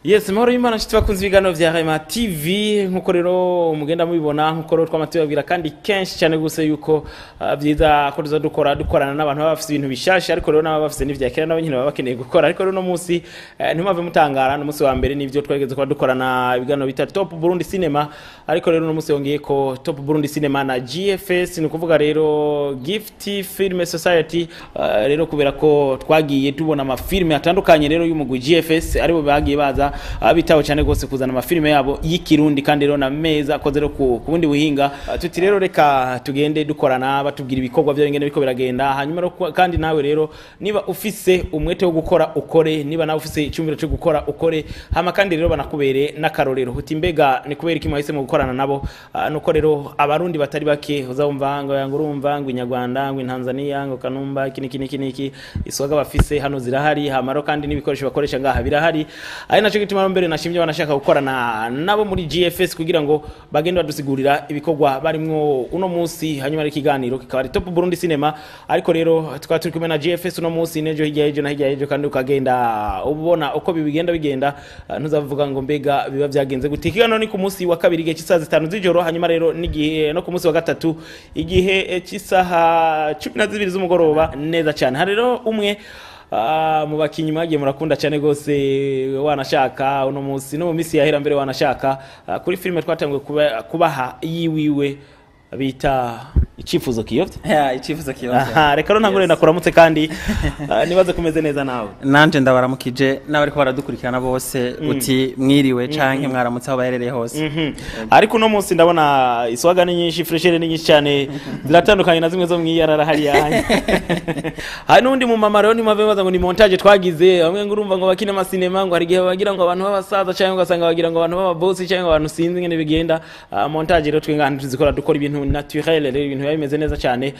Yes, mahoro y'Imana nshuti bakunze ibiganiro vya Rema TV, nkuko rero mugenda mubibona, nkuko rero twama tubabwira kandi kenshi cyane gose yuko vyiza ko tuza dukora dukorana n'abantu baba bafise ibintu bishasha, ariko rero n'ababa bafise n'ivya kera nabo nyine baba bakeneye gukora. Ariko rero no munsi ntimwave mutangara, no munsi wa mbere nivyo twageze kuba dukorana ibiganiro bita Top Burundi Cinema, ariko rero no munsi yongeye ko Top Burundi Cinema na GFS, ni kuvuga rero Gift Film Society. Rero kubera ko twagiye tubona amafilme atandukanye rero y'umugwi GFS, aribo bagiye baza abitaho cyane gose kuzana amafilme yabo y'ikirundi, kandi rero na meza akoze rero ku bundi buhinga. Tuti rero reka tugende dukorana, batubwira ibikorwa byo ingene biko biragenda. Hanyuma rero kandi nawe rero niba ufise umwete wo gukora ukore, niba nawe ufise icyumviro cyo gukora ukore, hama kandi rero banakubere n'akarorero. Uti mbega ni kubera iki mwahisemo gukorana nabo? Nuko rero abarundi batari bake uzabumva ngo ngo urumva ngo inyarwanda ngo Tanzania ngo Kanumba iki niki niki niki, iswaga bafise hano zirahari, hama rero kandi n'ibikoresho bakoresha ngaha birahari. Ari naco gituma mbere nashimye banashaka gukorana nabo muri GFS kugira ngo bagende badusigurira ibikorwa barimwo uno munsi. Hanyuma ari ikiganiro kikaba ari Top Burundi Cinema, ariko rero twari turi kumwe na GFS uno munsi, nejo hirya y'ejo na hirya y'ejo, kandi ukagenda ubona uko bibigenda bigenda, ntuzavuga ngo mbega biba byagenze gute. Ikiganiro ni ku munsi wa kabiri igihe cy'isaha 5 z'ijoro, hanyuma rero n'igihe no ku munsi wa gatatu igihe cy'isaha 12 z'umugoroba neza cyane. Hari rero umwe mu bakinyi mwagiye murakunda cyane gose wanashaka uno munsi no mu misi yahera mbere wanashaka, kuri filme twatanguye kubaha yiwiwe bita Icifuzo Kiyovye. Ya, Icifuzo Kiyovye. Aha, reka rero ntangure ndakuramutse kandi nibaze kumeze neza nawe. Nanje ndabaramukije n'abariko baradukurikirana bose, uti mwiriwe canke mwaramutse aho baherereye hose. Ariko uno munsi ndabona iswaga ni nyinshi, freshere ni nyinshi cyane, ziratandukanye na zimwe zo mwiyarara hariya. Hari n'undi mu mama rero ntimwave baza ngo ni montage twagize, bamwe ngo urumva ngo bakina ama cinema ngo hari igihe bagira ngo abantu b'abasaza canke ugasanga bagira ngo abantu b'ababosi canke abantu sinzi ngene bigenda. Montage rero twe ngaha ntituzikora, dukora ibintu naturel, rero ibintu biba bimeze neza cyane,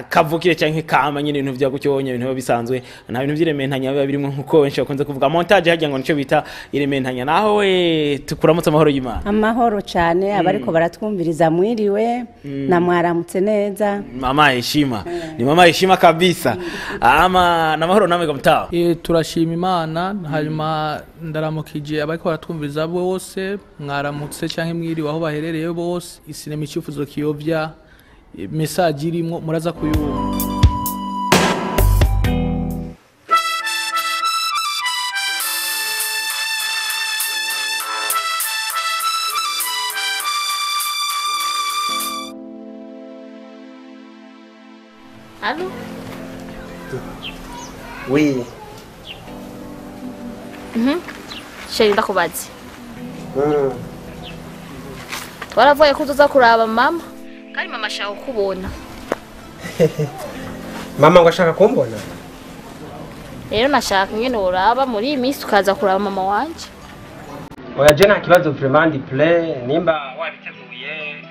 kavukire canke kama nyine ibintu vya gutyo, ibintu biba bisanzwe, nta bintu vy'irementanya biba birimo nkuko benshi bakunze kuvuga montage hajya ngo nico bita irementanya. Naho we tukuramutse amahoro y'Imana. Amahoro cyane abariko baratwumviriza, mwiriwe na mwaramutse neza. Mama heshima ni mama heshima kabisa. Ama na mahoro namwe gamtaho. Turashima Imana. Hanyuma ndaramukije abariko baratwumviriza bose, mwaramutse canke mwiriwe aho baherereye bose. Isinema Icifuzo Kiyovya, message irimwo muraza kuyumva. Allô? Oui. Chéri ndakubaze. Twaravuye ko tuza kuraba mama. Kandi mama ashaka kukubona. Mama ngo ashaka kumbona? Rero nashaka nyene uraba muri iyi minsi ukaza kuraba mama wanje. Oya je nta kibazo, vraiment ndi play, nimba wabiteguye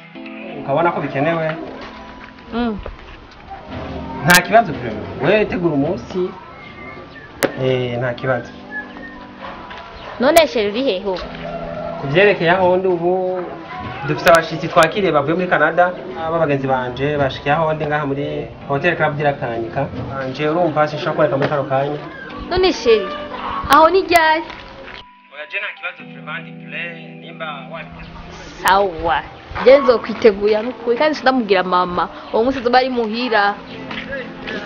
ukabona ko bikenewe. Nta kibazo vraiment. Wewe tegura umunsi. Nta kibazo. None chéri uri hehe ubu? Kuvyerekeye aho ndi ubu dufite abashitsi twakiriye bavuye muri Canada, aba bagenzi banje bashikiye aho ndi ngaha muri Hotel Club de la Tanganyika. Anje urumva sinshobora kureka muri kano kanya. None chéri aho ni ryari? Oya je nta kibazo vraiment ndi play, nimba wabiteguye. Sawa. Je nzokwiteguya n'ukuri kandi sindamubwira mama uwo munsi azoba ari muhira.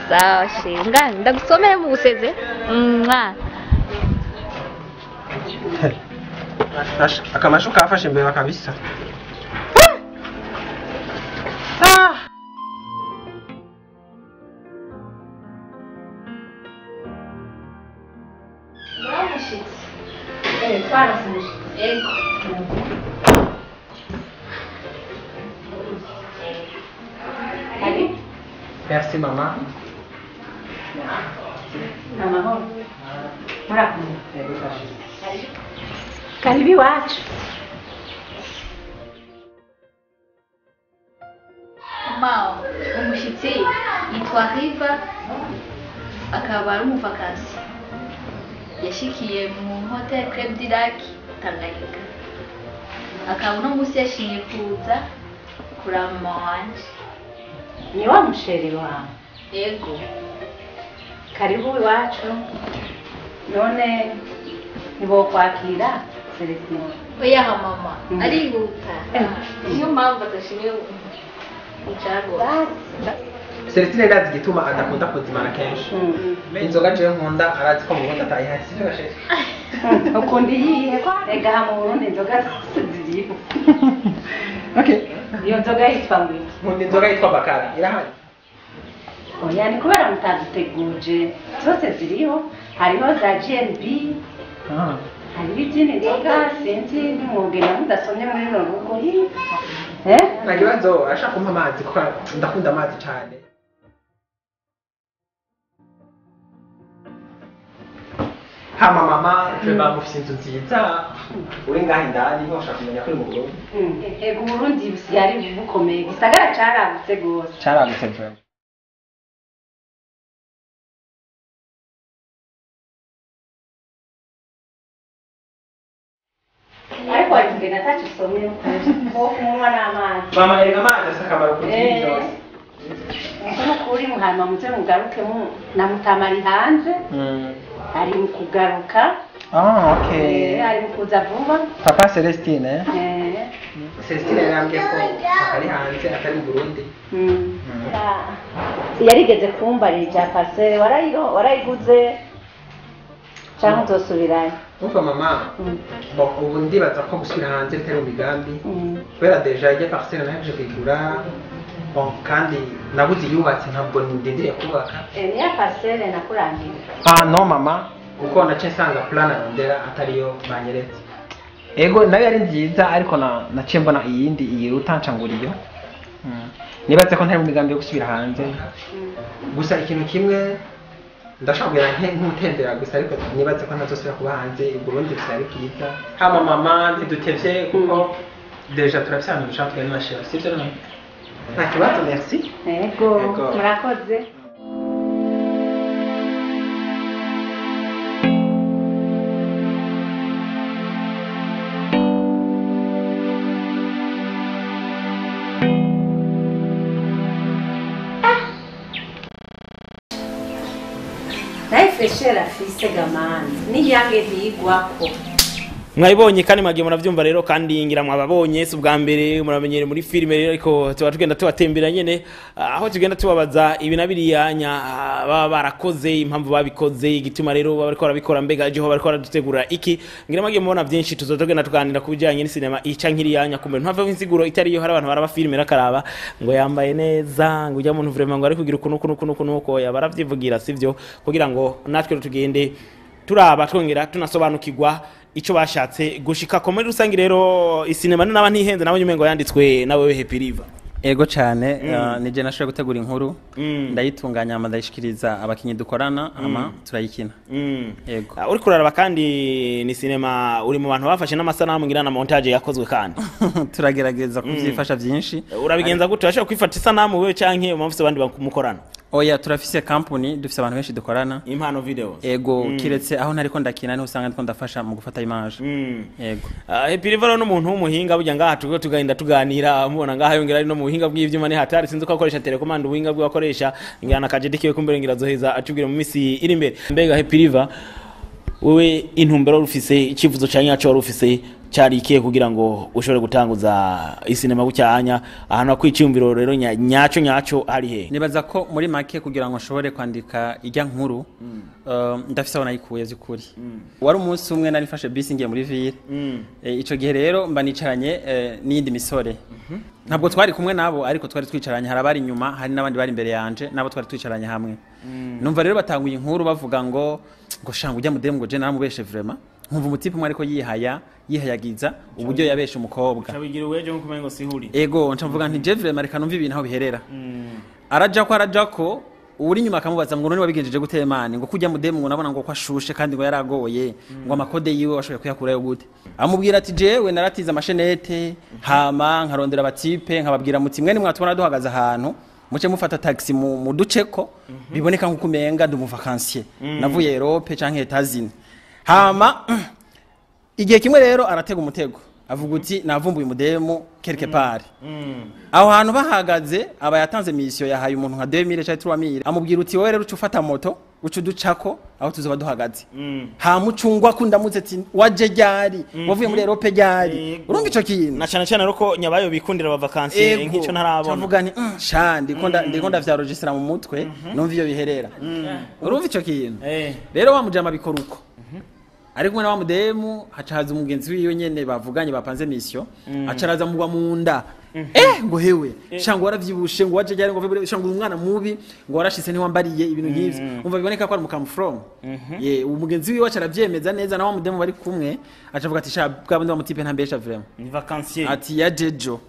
Sawa chéri, nga ndagusomere mu guseze. Mwa. Akamashu kafashe imbeba kabisa. Merci mama. Amahoro. Murakoze. Karibu iwacu. Mama, umushitsi yitwa Riva akaba ari umuvakansi. Yashikiye mu Hotel Club du Lac Tanganyika. Akaba uno munsi yashimye kuza kuraba mama wanje. Ni wa musheri wawe? Yego. Karibu iwacu. None Ntibokwakira Celestine. Oya mama, arihuta. Niyo mpamvu adashimye icagose. Celestine ndazi igituma adakunda kuzimana kenshi. Inzoga jewe nkunda arazi ko mu Burundi atayihari, sivyo gasheje? Ukunda iyihe? Rega aha mu Burundi inzoga zose ziriho. Okay. Iyo nzoga yitwa ngo iki? Nkunda inzoga yitwa Bakara, irahari? Oya, ni kubera mutaziteguje. Zose ziriho, hariho za GNB, hariho izindi nzoga sinzi, ntimwogenda mudasomye muri runo rugo. Nta kibazo, arashaka kumpa amazi kuko ndakunda amazi cyane. Hama mama, tuba mufise inzu nziza, uri ngaha indani ntushaka kumenya ko uri mu Burundi. Ego, Uburundi busigaye ari bukomeye, igisagara caragutse gose. Caragutse vraiment. Ariko wari kugenda ataco usomye, wo kunywa n'amazi. Mama, erega amazi afise akamaro kuruta ibindi byose. Nukuri muhama muze mugaruke na Mutama ari hanze, ari mu kugaruka. Ah, okay. Ari mu kuza vuba. Papa Celestine. Celestine yarambwiye ko papa ari hanze atari mu Burundi. Yarigeze kumbarira ibya parcelle, warayiguze canke uzosubirayo? Umva mama, bon, ubu ndibaza ko gusubira hanze bitari mu migambi, kubera déjà ijya parcelle nahejeje kuyigura. Bon, kandi nabuze iyubatse, ntabwo ndindiriye kubaka. Niya parcelle nakurangira? Ah non mama, kuko naciye nsanga plan arondera atariyo banyeretse. Ego nayo yari nziza, ariko naciye mbona iyindi iyiruta ncangura iyo. Nibaze ko ntari mu migambi yo gusubira hanze. Gusa ikintu kimwe ndashobora kugira nk'utembera gusa, ariko nibaze ko ntazosubira kuba hanze. I Burundi gusa ari bwiza. Hama mama, ntidutevye kuko déjà turafise ahantu dushaka tugenda na chéri, sivyo none? Nta kibazo, merci. Ego, Ego. Murakoze. Naye freshera afise gamani n'iyange ntigwako. Mwabibonye kandi mwagiye muravyumva rero, kandi ngira mwababonye si ubwa mbere, muramenyere muri filime rero, ariko tuba tugenda tubatembera nyene, aho tugenda tubabaza ibi na biriya baba barakoze, impamvu babikoze, igituma rero baba bariko barabikora, mbega ejo bariko baradutegura iki. Ngira mwagiye mubona byinshi, tuzotugenda tuganira ku bijanye n'isinema ica nk'iriyanya, kumbe ntave insiguro itari yo. Hari abantu baraba filime rakaraba ngo yambaye neza, ngo ujya muntu vraiment ngo ari kugira ukuntu ukuntu ukuntu ukuntu uko yabaravyivugira, sivyo? Kugira ngo natwe tugende turaba twongera tunasobanukirwa ico bashatse gushika ko muri rusangi. Rero isinema naba ntihenze, nawe nyumengo yanditswe nawe Happy River. Ego cyane, nije nashoboye gutegura inkuru, ndayitunganya hama ndayishikiriza abakinyi dukorana, hama turayikina. Ego. Uriko uraraba kandi ni sinema uri mu bantu bafashe n'amasanamu, ngira na montage yakozwe kandi. Turagerageza kuvyifasha byinshi. Urabigenza gute? Urashobora kwifata isanamu wewe canke umufise abandi bamukorana? Oya, turafise company, dufise abantu benshi dukorana. Impano Videos. Ego, kiretse aho ntariko ndakina niho usanga ndiko ndafasha mu gufata image. Ego. Happy River rero n'umuntu w'umuhinga burya, ngaha turiko tugenda tuganira mubona ngaha yongera ari no mu buhinga bw'ivyuma, ni hatari, sinzi ko akoresha télécommande, ubuhinga bwe akoresha ngira na kajedi kiwe kumbere ngira zoheza atubwire mu misi iri imbere. Mbega Happy River, wewe intumbero wari ufise, icifuzo ca nyaco wari ufise cari ikihe kugira ngo ushobore gutanguza isinema gucyanya ahantu hakwiciyumviro rero nyaco nyaco hari he? Nibaza ko muri make kugira ngo nshobore kwandika ijya nkuru, ndafise aho nayikuye z'ukuri. Wari umunsi umwe nari mfashe bisi ngiye muri ville. Ico gihe rero mba nicaranye n'iyindi misore. Ntabwo twari kumwe nabo, ariko twari twicaranye, hari abari inyuma, hari n'abandi bari imbere yanje, nabo twari twicaranye hamwe. Numva rero batanguye inkuru bavuga ngo shanga ujya mudemu, ngo je naramubeshe vraiment. Nkumva umutipe umwe ariko yihaya yihayagiza uburyo yabeshe umukobwa. Cabigira uwejo nkuko umengo sihuri. Ego, nca mvuga nti je vraiment reka numva ibintu aho biherera. Arajako uri inyuma akamubaza ngo none wabigenjeje gute mani, ngo kujya mudemu ngo nabona ngo ko ashushe kandi ngo yaragoye, ngo amakode yiwe washoboye kuyakurayo gute? Amubwira ati jewe naratiza amashenete, hama nkarondera abatipe nkababwira muti mwene mwatubona duhagaze ahantu muce mufata taxi mu duceko biboneka nkuko umenga ndi umuvacancier navuye Europe canke Etats-Unis. Hama igihe kimwe rero aratega umutego. Avuga uti navumbuye umudemu quelque part. Aho hantu bahagaze aba yatanze mission, yahaye umuntu nka 2000 cyangwa 3000, amubwira uti wowe rero uca ufata moto uca uducako aho tuzoba duhagaze, hamucungwa ko ndamutse ati waje ryari, wavuye muri Europe ryari? Yego. Urumva ico kintu? Na cyane cyane rero nyabayo bikundira aba vacances nk'ico ntarabona. Ndavuga nti sha ndiko ndavyarogistra mu mutwe, numva iyo biherera. Urumva ico kintu? Rero wa mujama bikora uko ari kumwe na wa mudemu, haca haza umugenzi wiwe nyene bavuganye bapanze mission, aca araza mugwa mu nda, ngo hewe sha, ngo waravyibushe, ngo waje ryari, ngo vuye, sha ngo uri umwana mubi, ngo warashitse ntiwambariye, ibintu nk'ivyo. Umva biboneka ko ari mukamu from ye uwo mugenzi wiwe, aca aravyemeza neza na wa mudemu bari kumwe, aca avuga ati sha bwa bundi wa mutipe ntambesha vraiment. Ni vacancier. Ati ya jejo.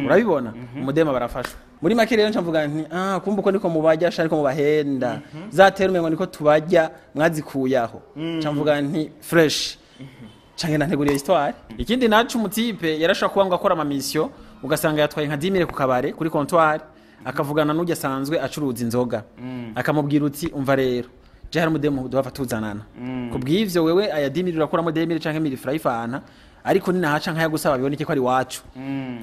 Urabibona, umudema barafashwa. Muri make rero ncavuga nti ah, kumva uko niko mubajya sha, ariko mubahenda za terme ngo niko tubajya mwazikuye aho. Ncavuga nti fresh canke ndanteguriye histoire. Ikindi naco, umutipe yarashobora kuba ngo akora ama mission, ugasanga yatwaye nka 10,000 ku kabare kuri comptoir, akavugana n'ujya asanzwe acuruza inzoga, akamubwira uti umva rero, je hari umudemu duhava tuzanana, kubw'ivyo wewe aya 10,000 urakuramo 2,000 canke 1,000 francs ifanta, ariko ninahaca nkayagusaba biboneke ko ari wacu.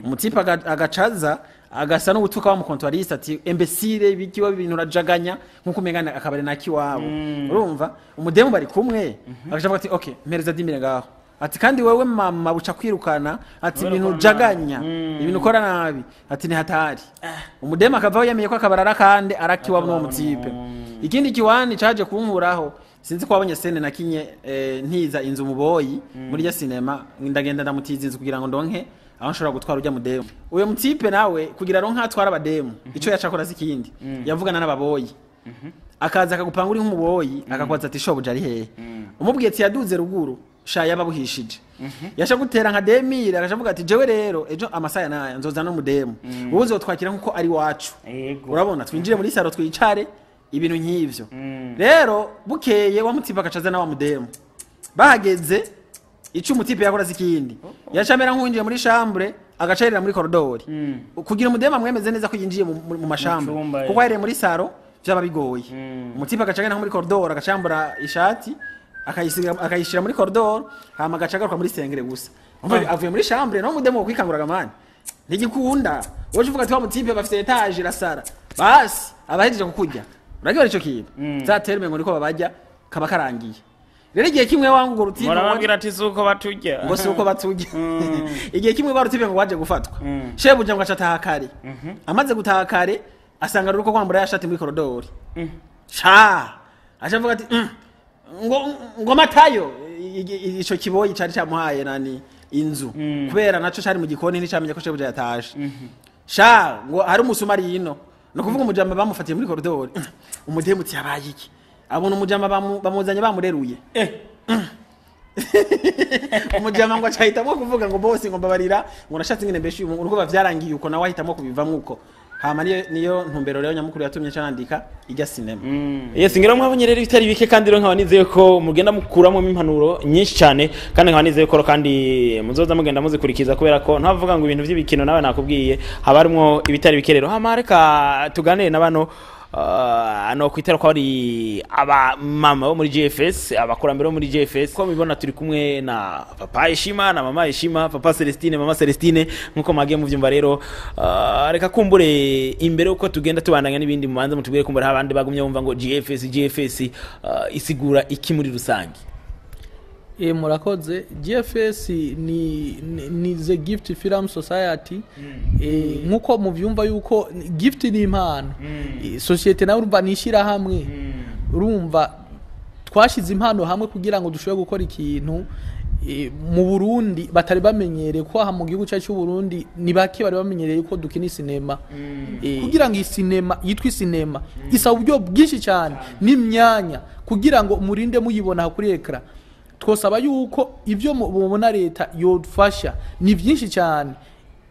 Umutipe agacaza agasa n'ubutuka wa mukontwariste ati imbécile, bikiwa ibintu urajaganya nkuko umengana akabari nakiwabo. Urumva umudemu bari kumwe agaca avuga ati okay, mpereza 10,000 ngaho, ati kandi wewe mama buca kwirukana, ati Kubera ibintu ukora ujaganya, ibintu ukora nabi, ati ni hatari. Umudemu akavaho yamenye ko akabari arakande arakiwabo n'uwo mutipe. Ikindi kiwani caje kunkuraho, sinzi ko wabonye scène nakinye, ntiza inzu muboyi muri ya sinema, ndagenda ndamutiza inzu kugira ngo ndonke aho nshobora gutwara ujya mudemu. Uyo mutipe nawe kugira aronke atwara abademu, ico yacakora si ikindi, yavugana n'ababoyi, akaza akagupanga uri nk'umuboyi, akakwaza ati shobuja ari hehe? Umubwiye ati yaduze ruguru, sha yababuhishije, yasha gutera nka 2,000, agaca ati jewe rero ejo amasaha naya nzoza no mudemu, wowe uzotwakira nkuko ari wacu. Urabona twinjire muri salon twicare, ibintu nk'ivyo. Rero bukeye wa mutipe akacaza na wa mudemu bahageze, ico umutipe yakora sikindi, yacamera nk'uwinjiye muri chambre, agacarira muri koridori kugira umudemu amwemeze neza ko yinjiye mu mashambure, cumba, kuko ahereye muri salon vyaba bigoye. Umutipe agaca agenda nko muri koridori, agacambura ishati akayishira muri koridoro, hama agaca agaruka muri sengere gusa. Umva avuye muri chambre, no mudemu kwikanguraga mani ntigikunda. Wowe uvuga ati wa mutipe bafite étage irasara, basi abahejeje kukurya. Uragiye ico kintu za terme ngo niko babajya kaba karangiye. Rero igihe kimwe wangu ngo rutipe murababwira ati si uko batujya. Ngo si uko batujya. Igihe kimwe ba rutipe ngo waje gufatwa, shebuja ngo aca ataha kare. Amaze gutaha kare asanga ruko kwambura ya shati muri koridori, sha aca avuga ati ngo matayo ico kiboyi cari camuhaye nani inzu, kubera naco cari mu gikoni nticamenye ko shebuja yatashe, sha ngo hari umusumari ino, no kuvuga umujama bamufatiye muri koridori. Umudemu uti yabaye iki? Abona umujama bamuzanye bamureruye. Umujama ngo acahitamo kuvuga ngo bose ngo mbabarira, ngo nashatse ingene mbeshe uyu urugo bavyarangiye uko, nawe ahitamo kubivamwo uko. Hama niyo ntumbero rero nyamukuru yatumye nca nandika ijya sinema. Yes, ngira mwabonye rero ibitari bike, kandi rero nkaba nizeye ko mugenda mukuramo impanuro nyinshi cyane, kandi nkaba nizeye ko kandi muzoza mugenda muzikurikiza, kubera ko ntavuga ngo ibintu by'ibikino nawe nakubwiye haba harimo ibitari bike. Rero hama reka tuganire na bano no kwitera ko ari aba mama bo muri GFS, abakurambere bo muri GFS. Ko mubibona turi kumwe na papa Ishima na mama Ishima, papa Celestine, mama Celestine, nkuko mwagiye muvyumva. Rero reka kumbure imbere uko tugenda tubandanya n'ibindi, mubanze mutubwire kumbure abandi bagumye bumva ngo GFS, GFS isigura iki muri rusange? Murakoze. GFS ni The Gift Film Society. Nkuko muvyumva yuko gift ni impano. Societe nawe urumva ni ishyirahamwe. Urumva twashize impano hamwe kugira ngo dushobore gukora ikintu mu Burundi batari bamenyereye, ko aha mu gihugu cyacu cy'u Burundi ni bake bari bamenyereye ko dukina sinema. Kugira ngo isinema yitwe isinema isaba uburyo bwinshi cyane n'imyanya kugira ngo murinde muyibona aha kuri écran. Twosaba yuko ibyo mubona leta yodufasha ni byinshi cyane.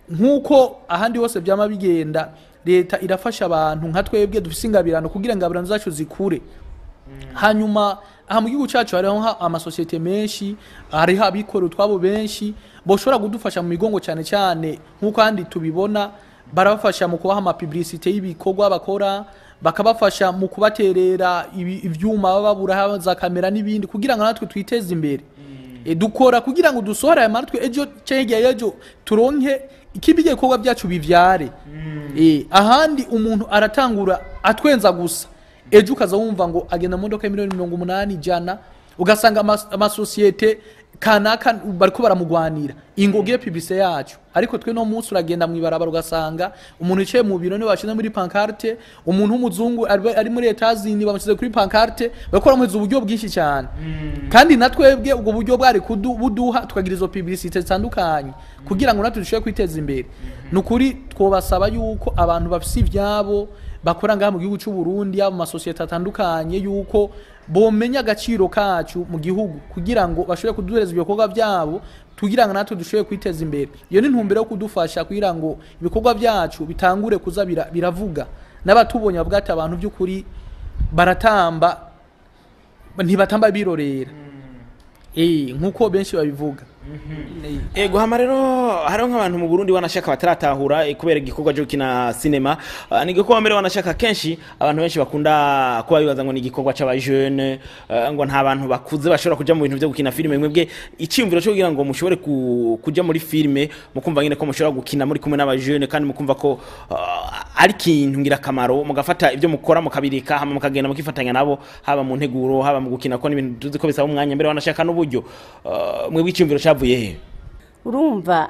Nk'uko ahandi hose byama bigenda, leta irafasha abantu nka twebwe dufise ingabirano kugira ingabirano zacu zikure. Hanyuma aha mu gihugu cyacu hariho amasosiyete menshi, hariho abikorera utwabo benshi boshobora kudufasha mu migongo cyane cyane. Nk'uko ahandi tubibona, barabafasha mu kubaha ama publicité y'ibikorwa bakora, bakabafasha mu kubaterera ivyuma baba babura, za kamera n'ibindi, kugira ngo natwe twiteze imbere. Dukora kugira ngo dusohore aya matwi ejo cyangwa ejo turonke ikibije ibikorwa byacu bivyare. Ahandi umuntu aratangura atwenza gusa, ejo ukaza wumva ngo agenda mu modoka y'imiliyoni 80 100, ugasanga amasosiyete kanaka bariko baramugwanira ingogire publicité yacu. Ariko twe no munsi uragenda mwibarabara ugasanga umuntu yicaye mu biro niwe bashize muri pancarte, umuntu w'umuzungu ari muri Etazini bamushize kuri pancarte, bakora mu uburyo bwinshi cyane. Kandi natwebwe ubwo buryo bwari kuduha tukagira izo publicité zitandukanye kugira ngo natwe dushobore kwiteza imbere. Nukuri twobasaba yuko abantu bafise ivyabo bakora ngaha mu gihugu cy'u Burundi, mu masosiyete atandukanye, yuko bomenya agaciro kacu mu gihugu kugira ngo bashobore kuduhereza ibikorwa byabo kugira ngo natwe dushobore kwiteza imbere. Iyo ni intumbero yo kudufasha kugira ngo ibikorwa byacu bitangure kuza biravuga, n'abatubonye bavuga ati abantu by'ukuri baratamba, ntibatamba birorera, nkuko benshi babivuga. Ego hama rero hariho nk'abantu mu Burundi wanashaka bataratahura kubera igikorwa cyo gukina cinema. Ni igikorwa mbere wanashaka kenshi abantu benshi bakunda kuba bibaza ngo ni igikorwa c'abajeune, ngo nta bantu bakuze bashobora kuja mu bintu byo gukina filime. Mwebwe iciyumviro cyo kugira ngo mushobore kuja muri filime, mukumva nyine ko mushobora gukina muri kumwe n'abajeune, kandi mukumva ko ari ikintu ngirakamaro, mugafata ibyo mukora mukabirika hama mukagenda mukifatanya nabo, haba mu nteguro haba mu gukina, ko n'ibintu tuzi ko bisaba umwanya mbere wanashaka n'uburyo. Mwebwe iciyumviro cavuye he? Urumva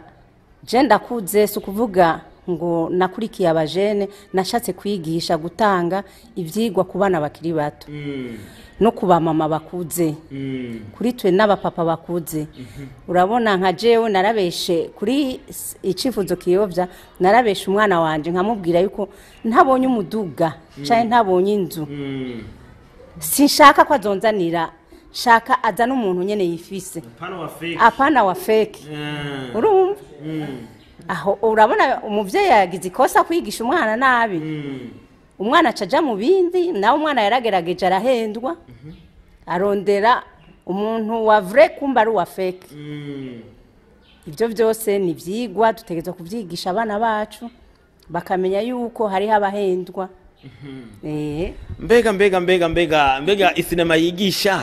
je ndakuze, si ukuvuga ngo nakurikiye abajene, nashatse kwigisha gutanga ivyigwa ku bana bakiri bato no ku bamama bakuze, kuri twe n'abapapa bakuze. Urabona nka jewe narabeshe kuri icifuzo kiyovya, narabeshe umwana wanje nkamubwira yuko ntabonye umuduga canke ntabonye inzu, sinshaka ko azonzanira, shaka azana umuntu nyene yifise, apana wa fake. Urumva aho urabona umuvyeyi yagize ikosa kwigisha umwana nabi, umwana acaja mu bindi, nawe umwana yaragerageje arahendwa, arondera umuntu wa vrai kumba ari uwa fake. Ibyo byose ni ivyigwa dutegerezwa kuvyigisha abana bacu bakamenya yuko hariho abahendwa. Mbega mbega mbega mbega mbega isinema yigisha.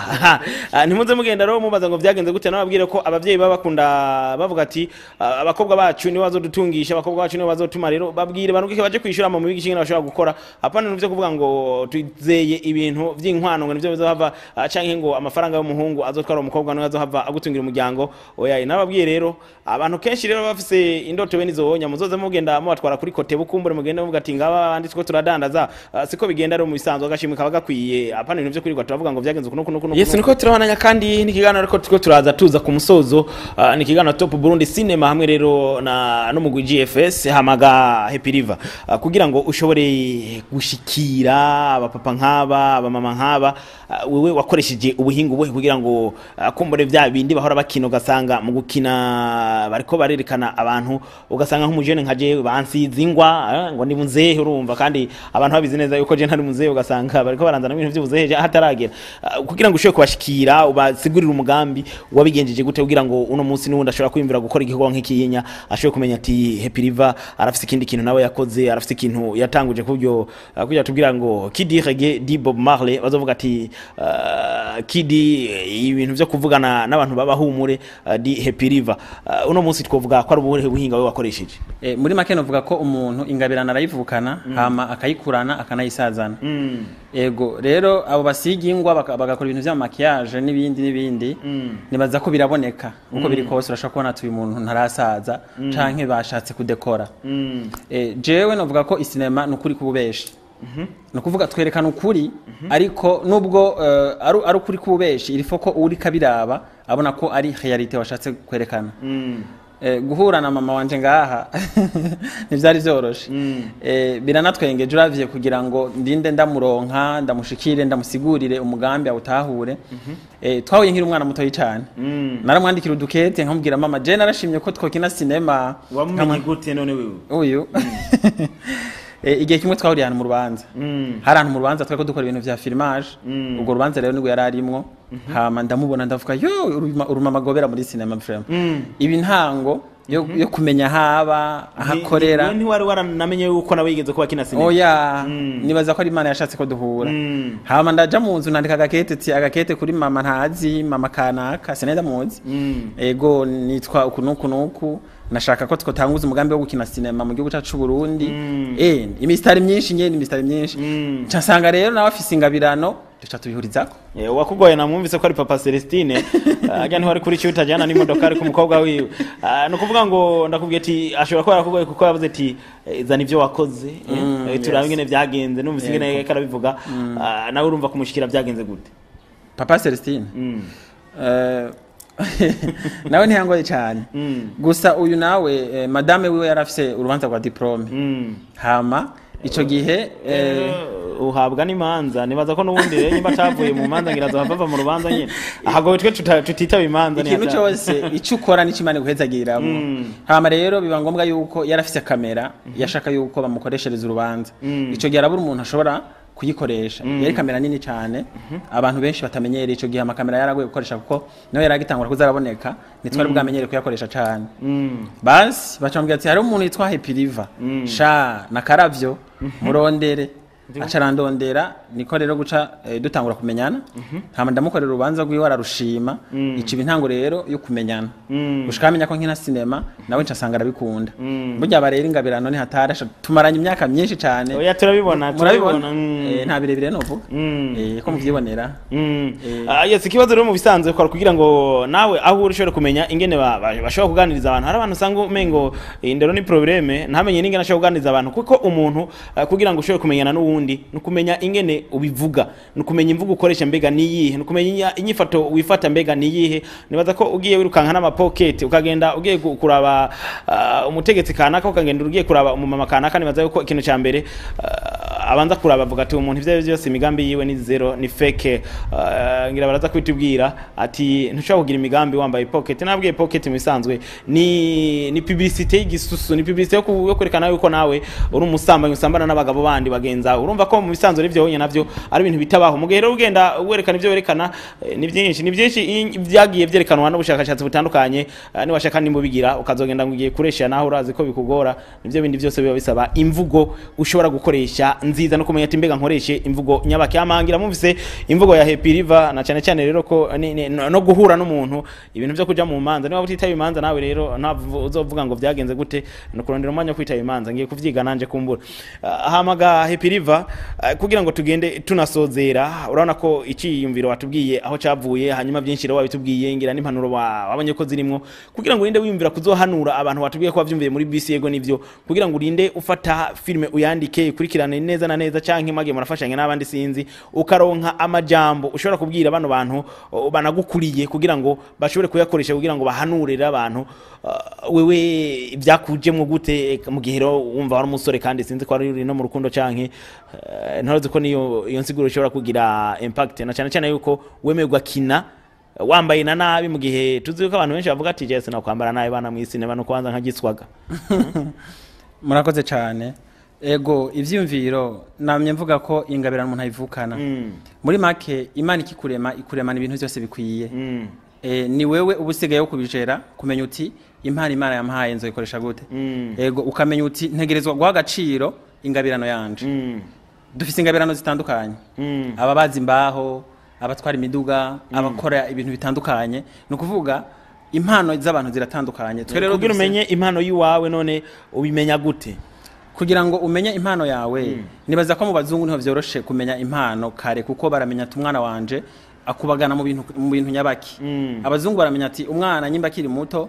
Ntimuze mugenda rero mubaza ngo vyagenze gute, nababwire ko abavyeyi baba bakunda bavuga ati abakobwa bacu nibo bazodutungisha, abakobwa bacu nibo bazotuma. Rero babwire banugike baje kwishura mu bigisha ingene bashobora gukora, apana nivyo kuvuga ngo twizeye ibintu vy'inkwano ngo nivyo bizohava, canke ngo amafaranga y'umuhungu azotwara umukobwa niwe azohava agutungira umuryango. Oya, nababwiye rero abantu kenshi rero bafise indoto bene izo wonya, muzoze mugenda mubatwara kuri kote bukumbure, mugende muvuga ati ngaba abandi two turadandaza. Siko bigenda rero mu bisanzwe, agashimwe kaba gakwiye, apana ibintu byo kwirirwa turavuga ngo vyagenze kuno kuno kuno. Yes, niko turabananya kandi n'ikiganiro ariko tuko turaza tuza ku musozo. Ni ikiganiro Top Burundi Cinema hamwe rero na n'umugwi GFS hamaga Happy River, kugira ngo ushobore gushikira abapapa nk'aba, abamama nk'aba. Wewe wakoresheje ubuhinga ubuhe kugira ngo kumbure vya bindi bahora bakina, ugasanga mu gukina bariko barerekana abantu, ugasanga nk'umujene nka jewe bansize ingwa ngo ni muzehe, urumva kandi abantu babizi neza yuko je ntari muzehe, ugasanga bariko baranzana ibintu vy'ubuzehe hataragera. Kugira ngo ushobore kubashikira ubasigurira umugambi wabigenjeje gute kugira ngo uno munsi n'ubundi ashobora kwiyumvira gukora igikorwa nk'ikiyinya, ashobore kumenya ati Happy River arafise ikindi kintu nawe yakoze, arafise ikintu yatanguje kubyo, kugira tubwira ngo Kidi Reggae di Bob Marley bazovuga ati Kidi ibintu vyo kuvugana n'abantu babahumure di Happy River. Uno munsi twovuga ko ari ubuhe buhinga we wakoresheje? Muri make novuga ko umuntu ingabirana arayivukana, hama akayikurana akanayisazana. Ego rero abo basiga ingwa bagakora ibintu vya maquillage n'ibindi n'ibindi, nibaza ko biraboneka uko biri kose, urashobora kubona ati uyu muntu ntarasaza canke bashatse kudekora. Jewe novuga ko isinema nukuri kububeshi, nukuvuga twerekana ukuri, ariko nubwo ari ukuri kububeshi, irifo ko uri kabiraba abona ko ari realite washatse kwerekana. Guhura na mama wanje ngaha ntivyari vyoroshe. Biranatwengeje uravye kugira ngo ndinde ndamuronka, ndamushikire, ndamusigurire umugambi awutahure. Twahuye nkiri umwana mutoyi cane, naramwandikira udukete nkamubwira mama je narashimye ko twokina cinema. Wamumenye gute none wewe uyu? Igihe kimwe twahuriye ahantu mu rubanza, hari ahantu mu rubanza twariko dukora ibintu vya filmage, ubwo rubanza rero nibwo yari arimwo, hama ndamubona ndavuga yo urumama gobera muri cinema vraiment. Ibi ntango yo kumenya haba ahakorera. Ntiwari waranamenye yuko nawe yigeze kuba kina sinema? Oya, nibaza ko ari Imana yashatse ko duhura. Hama ndaja mu nzu nandika agakete, ati agakete kuri mama ntazi, mama kanaka sinenda muzi. Ego, nitwa uku nuku nuku, nashaka ko twotanguza umugambi wo gukina sinema mu gihugu cyacu Burundi. Imistari myinshi nyene, imistari myinshi. Nca nsanga rero nawe afise ingabirano, duca tubihurizako. Wakugoye namwumvise ko ari Papa Celestine, ajya ntiwari kuri cyo utajyana n'imodoka ariko umukobwa wiwe. No kuvuga ngo ndakubwiye ati ashobora kuba yarakugoye kuko yavuze ati zana ivyo wakoze, turabe ingene vyagenze. Numvise ingene yariko arabivuga. Nawe urumva kumushikira vyagenze gute? Papa Celestine nawe ntiyangoye cyane. Gusa uyu nawe madame wiwe yarafise urubanza rwa diplome. Hama ico gihe uhabwa n'imanza, nibaza ko n'ubundi rero nyimba atavuye mu manza ngira azohava mu rubanza nyine. Ahagowe twe tutitaba imanza. Ikintu cyose icyo ukora nico Imana iguhezagiriramo. Hama rero biba ngombwa yuko yarafise kamera, yashaka yuko bamukoreshereza urubanza. Ico gihe arabura umuntu ashobora kuyikoresha. Yari kamera nini cyane, abantu benshi batamenyereye. Ico gihe amakamera yaragoye gukoresha kuko nawe yaragitangura kuzaraboneka, nitwari bwamenyere kuyakoresha cyane. Basi bacambwira ati hari umuntu yitwa Happy River sha na Karavyo, murondere. Aca arandondera, niko rero guca dutangura kumenyana. Hama ndamukorera urubanza rwiwe ararushima. Ico intango rero yo kumenyana, gushika amenya ko nkina sinema, nawe nca asanga arabikunda. Burya aba rero ingabirano ni hatarasha, tumaranye imyaka myinshi cyane. Oya, turabibona, turabibona. Nta birebire novuga, ko muvyibonera. Yes, ikibazo rero mu bisanzwe kwa kugira ngo nawe aho uri ushobore kumenya ingene bashobora kuganiriza abantu. Hari abantu usanga umengo indero ni probleme, ntamenye n'ingene ashobora kuganiriza abantu, kuko umuntu kugira ngo ushobore kumenyana n'uwundi nukumenya ingene ubivuga, nukumenya imvugo ukoresha mbega niyihe, nukumenya inyifato wifata mbega niyihe. Nibaza ko ugiye wirukanka n'amapocket ukagenda ugiye kuraba umutegetsi kanaka, ukagenda ugiye kuraba umumama kanaka, nibaza yuko ikintu ca mbere abanza kuraba avuga ati umuntu ivyo byose imigambi yiwe ni zero, ni fake. Ngira baraza kwitubwira ati ntushobora kugira imigambi wambaye pocket. Nabwiye pocket mu bisanzwe ni publicité y'igisusu, ni publicité yo kwerekana yuko nawe uri umusambanyi usambana n'abagabo bandi bagenza. Urumva ko mu bisanzwe ivyo wonye navyo ari ibintu bitabaho. Mu gihe rero ugenda werekana ivyo werekana, ni byinshi, ni byinshi byagiye byerekanwa n'ubushakashatsi butandukanye. Niwashaka nimba ubigira ukazogenda ngo ugiye kuresha naho urazi ko bikugora. Nivyo bindi byose biba bisaba imvugo ushobora gukoresha nziza, no kumenya ati mbega nkoreshe imvugo nyabaki. Amangira mumvise imvugo ya Happy River, na cyane cyane rero ko no guhura n'umuntu ibintu byo kuja mu manza. Niba utitaye imanza nawe rero ntabwo uzovuga ngo vyagenze gute, no kurondera umwanya wo kwitaba imanza. Ngiye kuvyiga nanje kumbura. Hamaga Happy River, kugira ngo tugende tunasozera, urabona ko iciyumviro watubwiye aho cavuye, hanyuma byinshi rero wabitubwiye, ngira n'impanuro wabonye ko zirimwo, kugira ngo urinde wiyumvira kuzohanura abantu watubwiye ko wavyumviye muri bisi. Yego nivyo, kugira ngo urinde ufata filme uyandike ikurikirane neza na neza, canke mage murafashanya n'abandi sinzi, ukaronka amajambo ushobora kubwira bano bantu banagukuriye kugira ngo bashobore kuyakoresha kugira ngo bahanurire abantu. Wewe byakujemwo gute mu gihe rero wumva wari umusore kandi sinzi ko ari no mu rukundo, canke ntarozi ko niyo iyo nsiguro ishobora kugira impact, na cyane cyane yuko wemerwa kina wambaye na nabi, mu gihe tuzi ko abantu benshi bavuga ati Jesse na kwambara nabi bana mwisi ne bano kwanza nkagiswaga. Murakoze cyane. Ego, ivyiyumviro namye mvuga ko ingabirano umuntu ayivukana. Muri make Imana ikikurema ikuremana ibintu byose bikwiye. Ni wewe ubusigaye wo kubijera, kumenya uti impano Imana yampaye nzoyikoresha gute. Ego, ukamenya uti ntegerezwa guha agaciro ingabirano yanje. Dufise ingabirano zitandukanye, ababaza imbaho, abatwara imiduga, abakora ibintu bitandukanye. Ni ukuvuga impano z'abantu ziratandukanye. Twe rero kugira umenye impano yiwawe none ubimenya gute? Kugira ngo umenye impano yawe, nibaza ko mu bazungu niho vyoroshe kumenya impano kare, kuko baramenya ati umwana wanje akubagana mu bintu nyabaki. Abazungu baramenya ati umwana nyimba akiri muto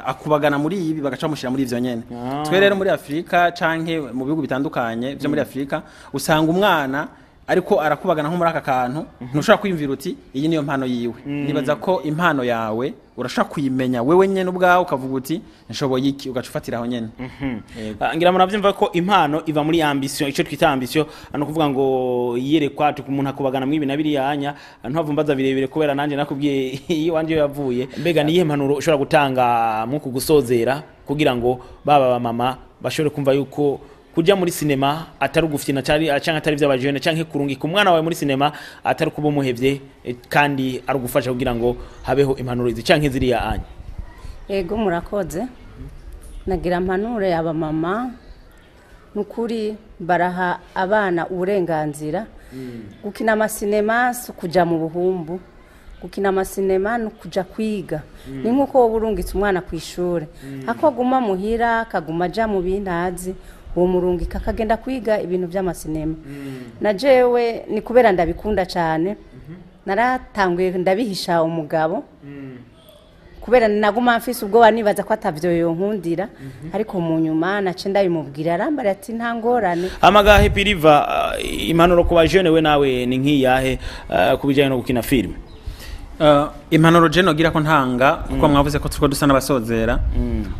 akubagana muri ibi, bagaca bamushira muri ivyo nyene. Twe rero muri Afrika canke mu bihugu bitandukanye vyo muri Afrika, usanga umwana ariko arakubagana nko muri aka kantu, ntushobora kwiyumvira uti iyi niyo mpano yiwe. Nibaza ko impano yawe urashobora kuyimenya wewe nyene ubwawe, ukavuga uti nshoboye iki, ugaca ufatira aho nyene. Ngira muravyumva ko impano iva muri ambition, ico twita ambition, no kuvuga ngo yerekwa umuntu akubagana mwibi na biriya anya. Ntavumbaza birebire kubera nanje nakubwiye iyo wanje yavuye. Mbega niyihe mpanuro ushobora gutanga mu kugusozera kugira ngo baba ba mama bashobore kumva yuko kuja muri sinema atari ugufyina canke atari vy'abajene, canke kurungika umwana wawe muri sinema atari kuba umuhevye, kandi ari ugufasha kugira ngo habeho impanuro izi canke ziriya anya? Ego, murakoze. Nagira mpanure abamama, nukuri baraha abana uburenganzira. Gukina amasinema si ukuja mu buhumbu, gukina amasinema ni ukuja kwiga. Ni nk'uko wowe urungitse umwana ku ishuri, ako aguma muhira akaguma aja mu bintazi, uwo murungika akagenda kwiga ibintu by'amasinema. Na jewe ni kubera ndabikunda cyane, naratanguye ndabihisha umugabo, kubera naguma mfise ubwoba nibaza ko atavyo yonkundira, ariko mu nyuma nace ndabimubwira, arambara ati nta ngorane. Amaga Happy River, impanuro ku bajene we nawe ni nk'iyahe ku bijyanye no gukina filime? Impanuro je nogira ko ntanga, kuko mwavuze ko turiko dusa n'abasozera,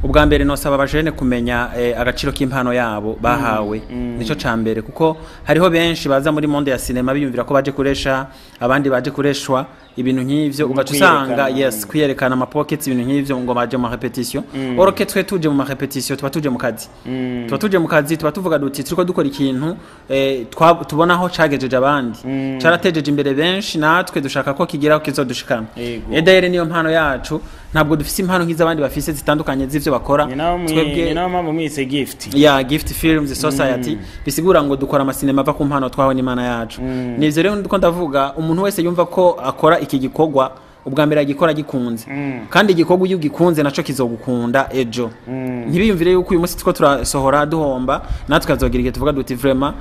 ubwa mbere nosaba abajene kumenya agaciro k'impano yabo bahawe. Nico ca mbere, kuko hariho benshi baza muri monde ya sinema biyumvira ko baje kuresha abandi, baje kureshwa, ibintu nk'ivyo, ugaca usanga Kwiyerekana. Yes, kwiyerekana ama pockets, ibintu nk'ivyo, ngo baje mu répétition. Or que twe tuje mu ma répétition, tuba tuje mu kazi, tuba tuje mu kazi, tuba tuvuga duti turiko dukora ikintu tubona aho cagejeje abandi, caratejeje imbere benshi, natwe dushaka ko kigeraho kizodushikana. Edayere niyo mpano yacu, ntabwo dufise impano nk'iz'abandi bafise zitandukanye z'ivyo bakora. Ni naho Twebwe ni naho mpamvu mwise Gift. Ya Gift Films Society, bisigura ngo dukora amasinema ava ku mpano twahawe n'Imana yacu. Nivyo rero ndiko ndavuga, umuntu wese yumva ko akora iki gikorwa, ubwa mbere agikora gikunze, kandi igikorwa iyo ugikunze naco kizogukunda ejo. Ntibiyumvire yuko uyu munsi turiko turasohora duhomba, natwe kazogira igihe tuvuga duti vraiment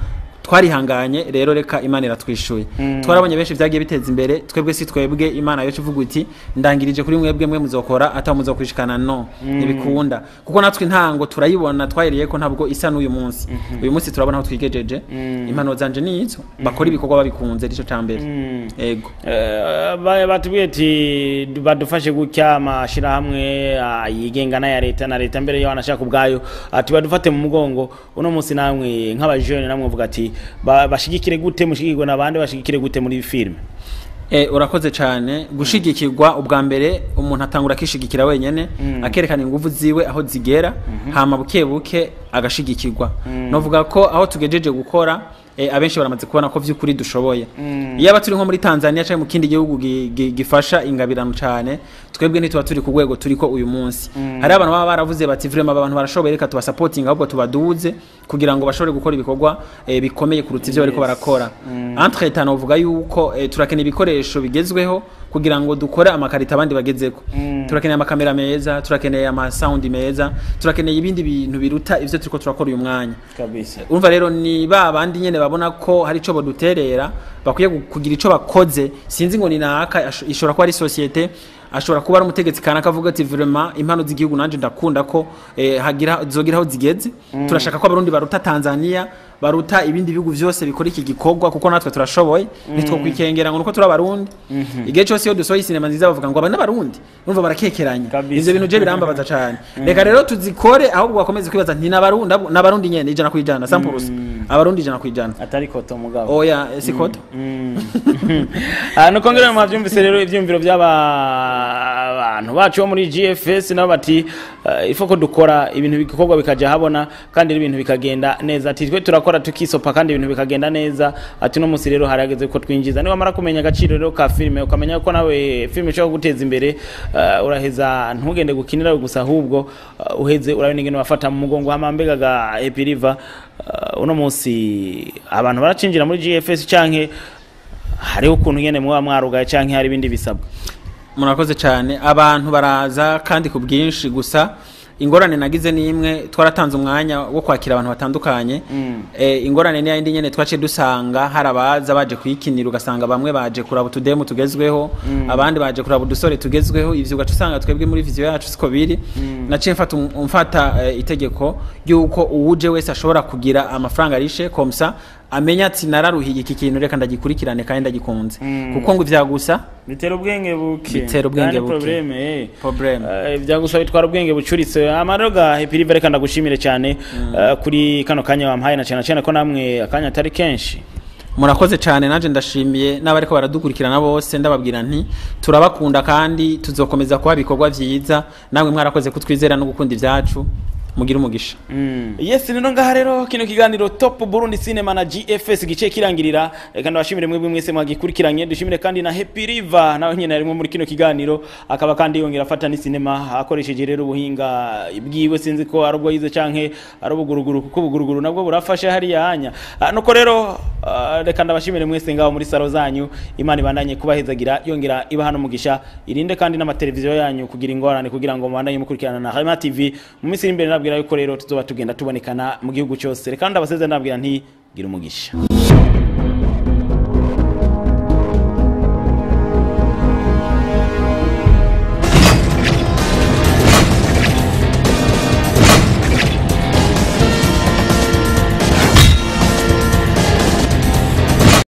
twarihanganye, rero reka Imana iratwishuye. Twarabonye benshi vyagiye biteza imbere, twebwe si twebwe Imana yoca ivuga uti ndangirije kuri mwebwe, mwe muzokora ata muzokwishikana. No ntibikunda, kuko natwe intango turayibona twahereye ko ntabwo isa n'uyu munsi. Uyu munsi turabona aho twigejeje. Impano zanje nizo, bakora ibikorwa babikunze, nico ca mbere. Ego. Batubwiye ati badufashe gutya amashirahamwe yigenga n'aya leta na leta mbere yo anashaka ubwayo, ati badufate mu mugongo. Uno munsi namwe nk'abajene namwe muvuga ati bashigikire gute, mushigikirwe n'abandi, bashigikire gute muri filime? Urakoze cyane. Gushigikirwa, ubwa mbere umuntu atangura akishigikira wenyene, akerekana ingufu ziwe aho zigera, hama buke buke agashigikirwa. Novuga ko aho tugejeje gukora, abenshi baramaze kubona ko vy'ukuri dushoboye. Iyo aba turi nko muri Tanzania cyangwa mu kindi gihugu gifasha ingabirano cyane, twebwe ntituba turi ku rwego turiko uyu munsi. Hari abantu baba baravuze bati vraiment aba bantu barashoboye, reka tubasapotinga, ahubwo tubaduze kugira ngo bashobore gukora ibikorwa bikomeye kuruta ivyo bariko barakora. Entre temps novuga yuko turakeneye ibikoresho bigezweho kugira ngo dukore amakarita abandi bagezeko. Turakeneye amakamera meza, turakeneye ama sound meza, turakeneye ibindi bintu biruta ivyo turiko turakora uyu mwanya. Urumva rero ni ba bandi nyene babona ko hari ico boduterera, bakwiye kugira ico bakoze. Sinzi ngo ni naka, ishobora kuba ari société, ashobora kuba ari umutegetsi kanaka avuga ati vraiment impano z'igihugu nanje ndakunda ko hagira zogira aho zigeze. Turashaka ko Abarundi baruta Tanzania, baruta ibindi bihugu vyose bikora iki gikorwa, kuko natwe turashoboye. Nitwo kwikengera ngo nuko turi Abarundi. Igihe cyose iyo dusohoye sinema nziza bavuga ngo aba n'Abarundi, urumva barakekeranya. Ivyo bintu je birambabaza cane. Reka rero tuzikore, ahubwo bakomeze kwibaza nti n'Abarundi, n'Abarundi nyene 100%, 100%, Abarundi 100%. Atari koto mugabo. Oya, si koto. Nuko ngero mwavyumvise rero ivyumviro by'aba bantu bacu bo muri GFS, nabo bati ifo ko dukora ibintu bikorwa bikaja habona kandi ibintu bikagenda neza, ati twe turakora tukisopa kandi ibintu bikagenda neza. Ati no musi rero harageze ko twinjiza. Niba mara kumenya agaciro rero ka filime, ukamenya ko nawe filime ishobora guteza imbere, uraheza ntugende gukinira gusa, ahubwo uheze urabona ingene bafata mu mugongo. Hama mbega ga Happy River, uno munsi abantu baracinjira muri GFS canke hariho ukuntu nyene muba mwarugaye, canke hari ibindi bisabwa? Murakoze cyane. Abantu baraza kandi ku bwinshi, gusa ingorane nagize ni imwe: twaratanze umwanya wo kwakira abantu batandukanye. Ingorane ni yindi nyene twaciye dusanga hari abaza baje kuyikinira, ugasanga bamwe baje kuraba utudemu tugezweho, abandi baje kuraba udusore tugezweho. Ivyo ugaca usanga twebwe muri vision yacu siko biri. Naciye mfata itegeko ry'uko uwuje wese ashobora kugira amafaranga arishe, comme ça amenya ati nararuhiye iki kintu, reka ndagikurikirane kandi ndagikunze, kuko ngo ivyagusa bitera ubwenge buke. Bitera ubwenge Kandi buke. Problème. Problème. Vyagusa bitwara ubwenge bucuritse. Amaroga Happy River, reka ndagushimire cyane kuri kano kanya wampaye, na cyane cyane ko namwe akanya atari kenshi. Murakoze cyane, nanje ndashimiye n'abariko baradukurikirana bose, ndababwira nti turabakunda kandi tuzokomeza kuba ibikorwa vyiza. Namwe mwarakoze kutwizera no gukunda ivyacu. Mugire umugisha. Yes, rero ngaha rero kino kiganiro Top Burundi Cinema na GFS gice kirangirira. Reka ndabashimire mwebwe mwese mwagikurikiranye, dushimire kandi na Happy River nawe nyene arimo muri kino kiganiro, akaba kandi yongera afata ni cinema akoresheje rero ubuhinga bwiwe, sinzi ko ari ubwo yize canke ari ubuguruguru, kuko ubuguruguru nabwo burafasha hariya hanya. Nuko rero reka ndabashimire mwese ngaho muri salo zanyu. Imana ibandanye kubahezagira, yongera ibaha n'umugisha, irinde kandi n'amateleviziyo yanyu kugira ingorane, kugira ngo mubandanye mukurikirana na Rema TV. Mu minsi iri imbere nabwira yuko rero tuzoba tugenda tubonekana mu gihugu cyose. Reka ndabasezera nabwira nti gira umugisha.